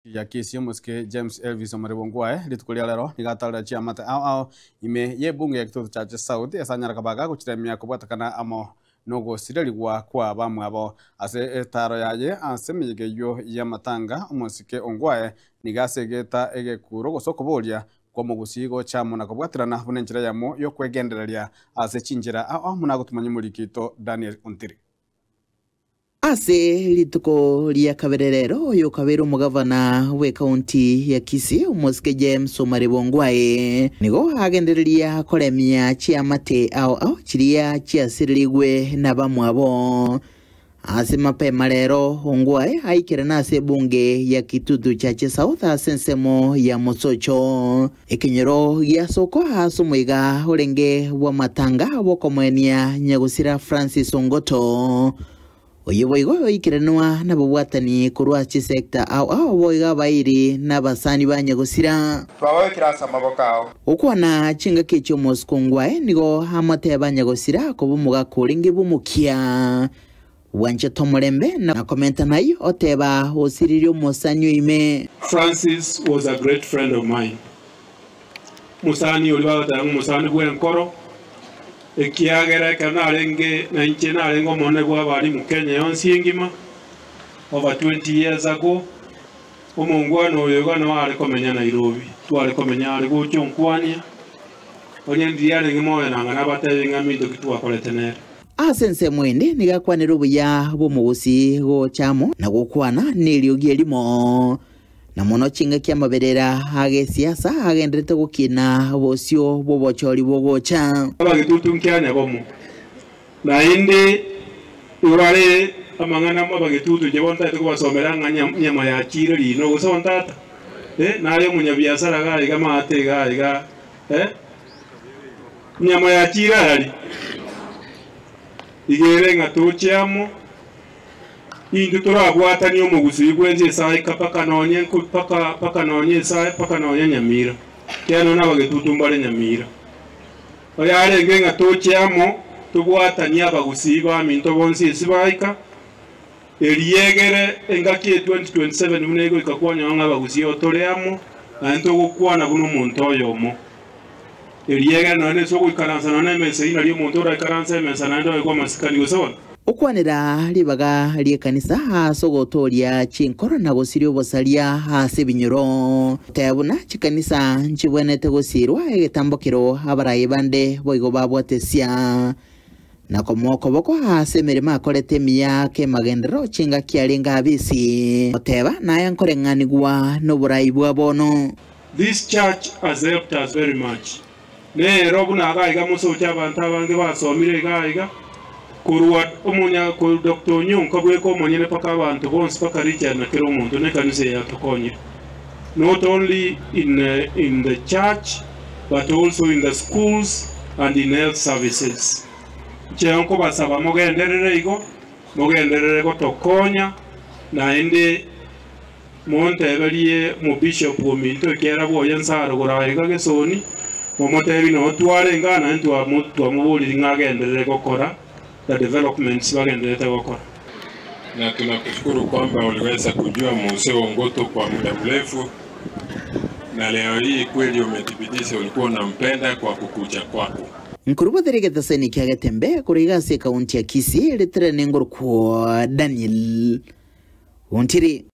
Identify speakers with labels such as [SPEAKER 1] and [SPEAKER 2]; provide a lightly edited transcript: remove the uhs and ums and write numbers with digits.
[SPEAKER 1] Ya Kisii omosike James Elvis omorebo ngwae rituko ria rero nigo atarire chiamate ao ao ime y'ebunge ya Kitutu Chache South ase anyare koba gagochiremia kobwatekana amo nogosirerigwa kwa bamwabo. Ase etaro yaye ase emeyega eyio y'amatanga omosike ongwae nigo asegeta egekuro gose okoboria kw'omogusii gocha amo na kobwaterana buna enchera eyemo y'okwegendereria ase chinchera ao ao buna agotumanya omoriki oito Daniel Ontiri.
[SPEAKER 2] Ase rituko ria kabere rero, oyo okabeire omogavana bw'ekaunti ya Kisii, omosike James Omari Bongwae, nigo agendereria koremia chiamate ao ao chiria chiasirerigwe nabamwabo. Ase mapema rero, Ongwae aikerane ase ebunge ya Kitutu Chache South ase ensemo ya Mosocho. Ekenyoro giasokwa ase omoiga orenge bw'amatanga bw'okomoenia nyagosira Francis Ongoto. Oyio boigo oikeranwa nabobwatani korwa chisecta ao ao boigo abairi na abasani ba nyagosira.
[SPEAKER 3] Twababekire ase amaboko ao.
[SPEAKER 2] Gokwana chingaki echi omosiko ngwae nigo amoteba nyagosira koba omogaka orenge bw'omokia. Bwanchete omorembe na komenta nayio oteba osiririe omosani oime.
[SPEAKER 4] Francis was a great friend of mine. Omosani oria bagoteba ng'a omosani bw'enkoro, ekiagera ekero narenge na inche narenge omonene bw'abalimu Kenya yonsi engima, over 20 years ago, omongwana oyo iga noo are komenya Nairobi, tware komenya are gocha onkwania, onye ndiria arenge moyo nanga nabatebie ng'a minto ki twakorete nere.
[SPEAKER 2] Ase ensemo ende nigo akwanire obuya bw'omogusii gocha amo na gokwana neriogi erimo, na mono chingaki amaberera ag'esiasa agenderete gokina bosio bw'obochori bogocha.
[SPEAKER 4] Abagetutu nkia nyabomo, naende igoro are amang'ana amabagetutu inche bono ntagete kobasomera ng'a nyama yachiire rino gose bono tata eh, naye omonyabiasara iga iga maate iga iga eh. Nyama yachiire arari, iga ere ng'a toche amo, intwe torabwatanie omogusii bwensi esaika mpaka nonye nko mpaka mpaka nonye esae mpaka nonye Nyamira, ekiagera nonye nabagetutu mbare Nyamira. Oyarenge ng'a toche amo, tobwatanie abagusii baminto bonsi ase baika, eriegere engaki ya 2027 buna egoika kwanyora ng'a abagusii otore amo, naende togokwana buna omonto oyomo. Eriegere nonya nese ogoikaransa nonya nemesa eyio nario omonto oraikaranse emesa naende oegwe amasikani gose bono.
[SPEAKER 2] Okwanera ribaga ri'ekanisa ase ogotooria chinkoro na gosiria obosaria ase ebinyoro. Teba buna chikanisa nchibwenerete gosiirwa egetambokero abarai bande boigo babwatesia, na komoa okoboko ase emeremo akorete emiya k'emagenderero chingaki arenge abisi. Goteba naye nkoreng'anigwa noborai bwa bono.
[SPEAKER 4] This church has helped us very much. Nero buna iga iga mosoche abanto abange basomire iga iga korwa omonya korwa Doctor Onyonka bweka omonyene mpaka abanto bonsi mpaka Richard na kera omonto na ekanisa eye yatokonyire not only in in the church but also in the schools and in health services. Inche nkobasaba mogenderere igo mogenderere gotokonya naende Monteberie omobishopu ominto ekiagera bwoye nsaro koraiga gesoni, momotebie noo twarenge aa naende twamoboririe ng'a agenderere gokora the developments bagendererete gokora.
[SPEAKER 5] Na tunakushukuru kwamba uliweza kujua Mose Ongoto kwa muda mrefu, na leo hii kweli umethibitisha ulikuwa unampenda kwa kukuja kwako.
[SPEAKER 2] Nkorobotera egetaseni kia Getembe korwa iga ase ekaunti ya Kisii, ritere nengorokwo Daniel Ontiri.